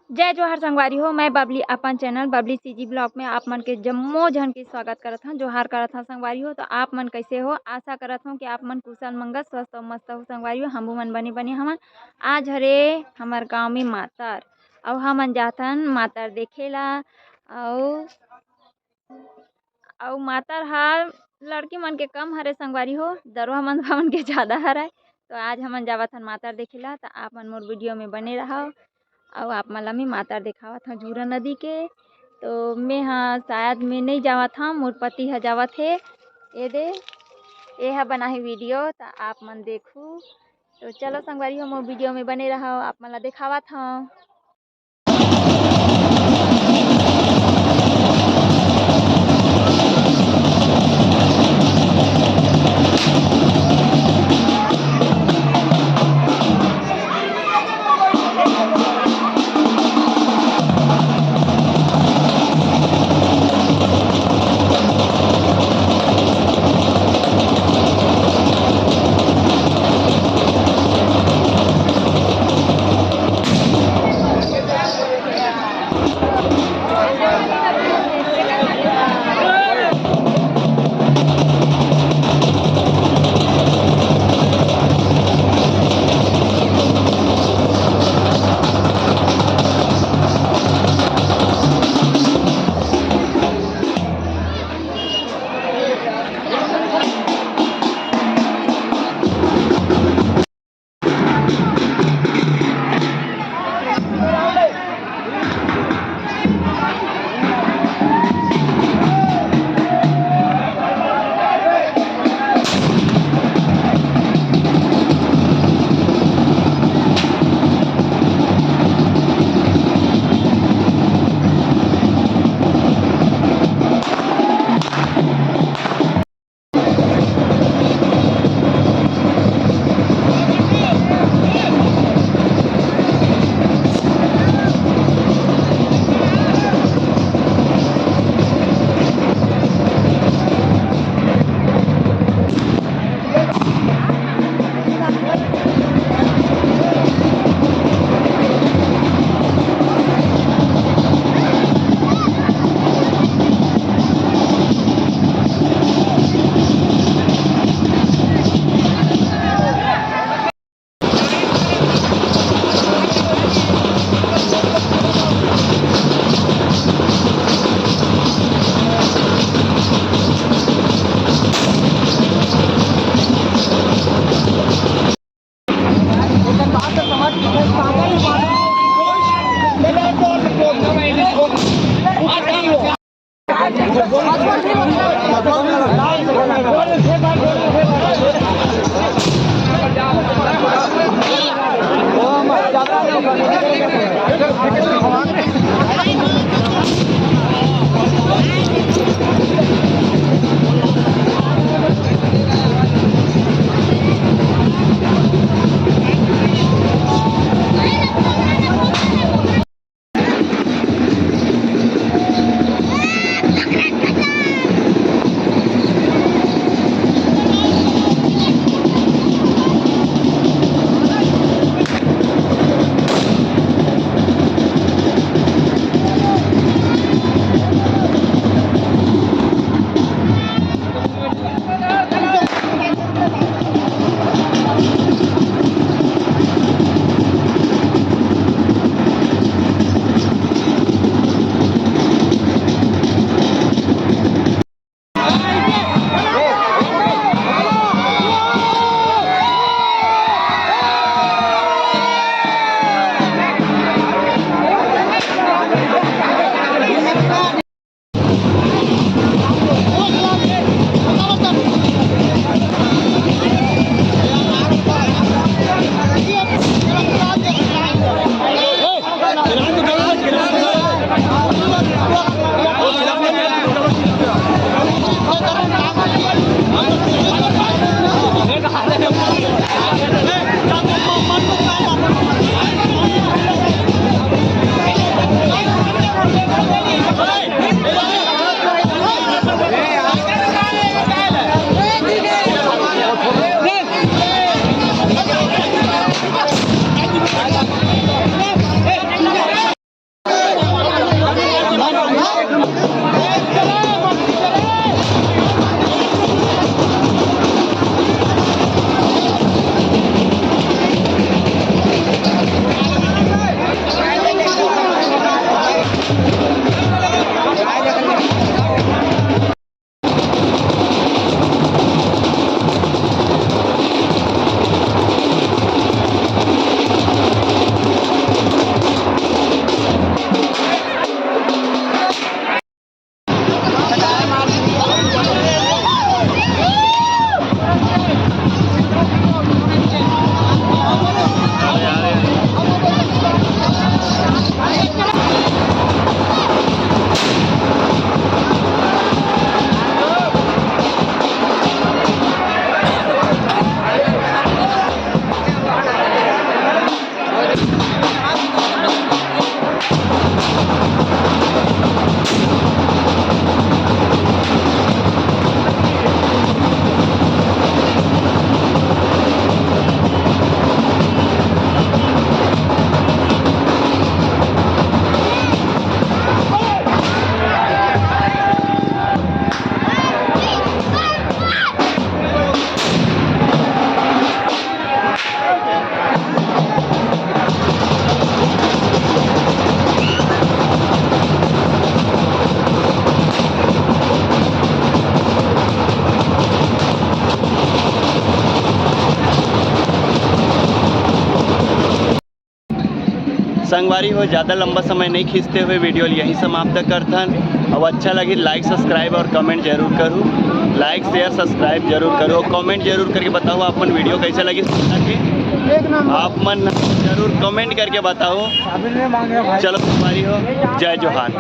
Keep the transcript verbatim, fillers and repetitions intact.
जय जोहार संगवारी हो, मैं बबली अपन चैनल बबली सीजी ब्लॉग में आप मन के जम्मो झन के स्वागत करत हव। जोहार करत हव संगवारी हो, तो आप मन कैसे हो? आशा करत हव कि आप मन कुशल मंगल, स्वस्थ अउ मस्त हो संगवारी हो। हमू मन बने बने हवन। आज हरे हमर गांव में मातर, अउ हमन जाथन मातर देखे ला। अउ अउ मातर ह लड़की मन के कम हरे संगवारी हो, दरुहा मन मन के ज्यादा हरय। तो आज हमन जावत हन मातर देखे ला, त आप मन मोर वीडियो में बने रहव। अउ आप मन ला मैं मातर देखावत हव झूरा नदी के। तो मैं ह शायद मैं नहीं जावत हव, मोर पति ह जावत हे। ए दे, ए ह बना हे वीडियो, त आप मन देखू। तो चलो संगवारी हो, मोर वीडियो में बने रहव, आप मन ला देखावत हव। संगवारी हो, ज़्यादा लंबा समय नहीं खींचते हुए वीडियो ल यहीं समाप्त करथन। अब अच्छा लगी, लाइक, सब्सक्राइब और कमेंट जरूर करू। लाइक, शेयर, सब्सक्राइब जरूर करू और कमेंट जरूर करके बताओ अपन वीडियो कैसे लगी। आप मन जरूर कमेंट करके बताओ। चलो, संगवारी हो, जय जोहार।